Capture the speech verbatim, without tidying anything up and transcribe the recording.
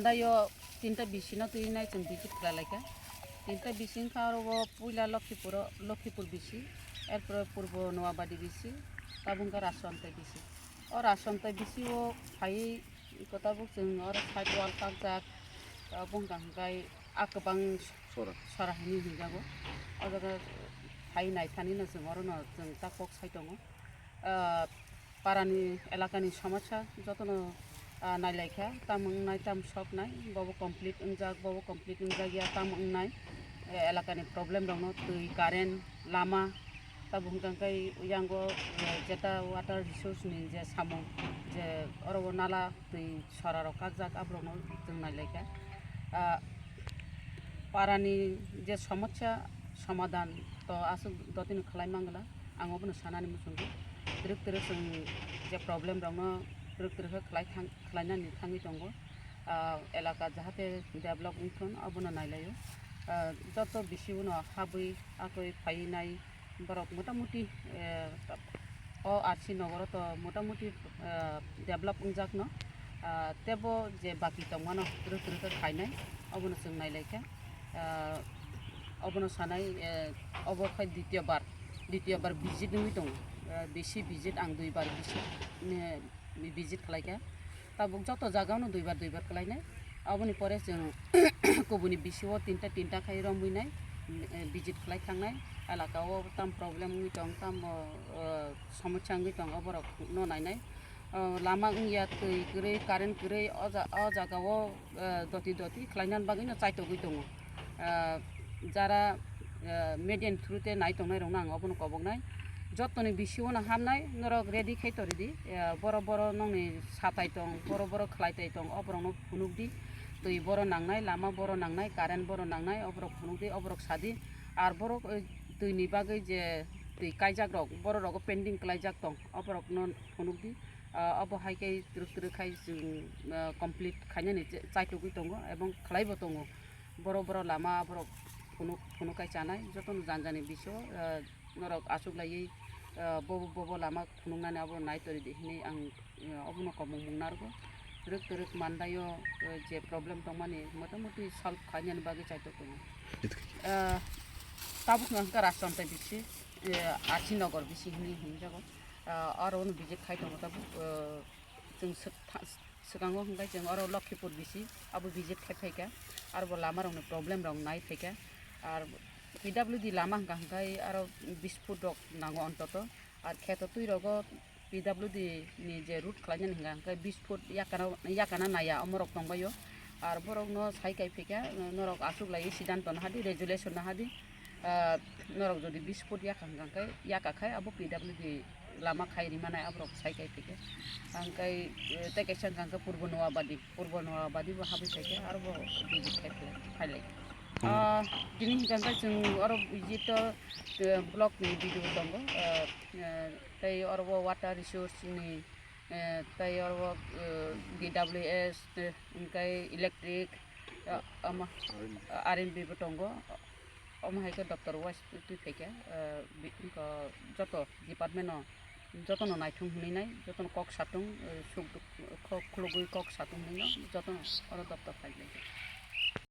Dayo tinta bisino twi nai chwng visit khlai laikha. Tinta bisi wngkha oro o puila Lokhipuro, Lokhipur bisi, erpore Purbo Noabadi bisi, tabuk wngkha Rajchontai bisi. O Rajchontai bisi o phaiwi tabuk chwng oro side wall kakjak, abo wngkha hwnkhe a kwbang Sora. Sora hinwi hwnjago. O jaga phai naithanino chwng orono chwng ta kok sai tongo. Ah, parani elakani somosya jotono, ah, nailaikha, tamo wngnai, tamo soknai, bobo complete wngjak, bobo complete wngjak ya, tamo wngnai, eh, elakani problem rokno twi, current, lama, tabuk hwnkha khe yango, eh, jeta water resource ni je samung, je oro o nala twi sora rok kakjak, aborokno chwng nailaikha. Ah, parani je somosya somadan to aswk dotino khlai mangla. Ang obono sanani muchungo, twrwk twrwk chwng je problem rokno twrwk twrwk khe khlai thang, khlainani thangwi tongo. Ah, elaka jahate develop wngthon, obono nailaio. Ah, joto bisi uno habwi akoi phaiwi nai borok motamuti, eh, o R C nogoro to motamuti, eh, develop wngjakno, ah, tebo je baki tongmano twrwk twrwk khe khainai, obono chwng nailaikha. Ah, obono sanai, eh, obo khai dityo bar, dityo bar visit wngwi tongo. Eh, bisi visit, ang dui bar bisi, eh, visit khlaikha. Tabuk joto jagano duibar duibar khlainai. Aboni pore chwng kubuni bisio tinta tinta khai romwi nai, eh, visit khlai thangnai. Elaka o tam problem wngwi tong, tam, eh, somosya wngwi tong, oborok no nainai. Oh, lama wngya, twi kwrwi, current kwrwi, o ja-, o jaga o, eh, doti doti khlainani bagwi no chaitogwi tongo. Ah, jara, ah, median through te nai tongnai rokno ang obono koboknai. Jotoni bisio no hamnai, norok ready khai tori di. Ah, boro boro nongni satai tong, boro boro khlai tai tong, oborokno phunuk di. Twi boro nangnai, lama boro nangnai, current boro nangnai, oborok phunuk di, oborok sa di. Ar borok, eh, twini bagwi je twi kaijak rok, borok rogo pending klaijak tong, oborokno phunuk di. Ah, obo hai khe twrwk twrwk khai chwng, ah, complete khainani chaitugwi tongo ebong khlaibo tongo. Borok, borok lama borok phunuk, phunuk kai chanai, jotono jani jani bisio, ah, norok achuk laiwi, ah, bobo, bobo lama phunuknani abo nai tori di hinwi ang, ah, obono komung mung narwgo. Twrwk twrwk mandaio, ah, je problem tongmani motamuti solve khainani bagwi chaitok tongo. Ah, tabuk no hwnkha Rajchontai bisi, ah, R C Nogor bisi hinwi hwnjago. Ah, aro ono visit khai tongo tabuk, ah, chwng swk tha-, swkango hwnkhe chwng oro Lokhipur bisi abo visit khai phaikha, aro bo lama rokni problem rok nai phaikha. Ar P W D lama hwnkha hwnkhe aro bis foot rok nango ontoto, ar kheto twi rogo P W D ni je route khlainani hwnkha hwnkhe bis foot yakana, yakana naiya omorok tongbaio. Ar borokno sai kai phaikha, norok achuk laiwi sidanto nahadi, resolution nahadi. Ah, norok jodi bis foot yakha hwnkha khe, yakha khai abo P W D lama khai rimanai aborok sai kai phaikhe. Hwnkhe, eh, tei kaisa hwnkha khe Purbo Noabadi, Purbo Noabadi bo habwi phaikhe, aro bo visit khai phailai, phailai. Hmm. Ah, tini hwnkha khe chwng oro visit o, eh, block ni video tongo, eh, eh, tei oro bo water resource ni, eh, tei oro bo, eh, D W S, eh, hwnkhe electric, eh, ama, R M B bo tongo. Omo hai khe doctor wise twi phaikha, ah, bi-, wngkha joto department no jotono naithung hwnwi nai, jotono kok satung, eh, suk duk, kok khulugwi kok satung hwnwi no jotono oro doctor phai lai.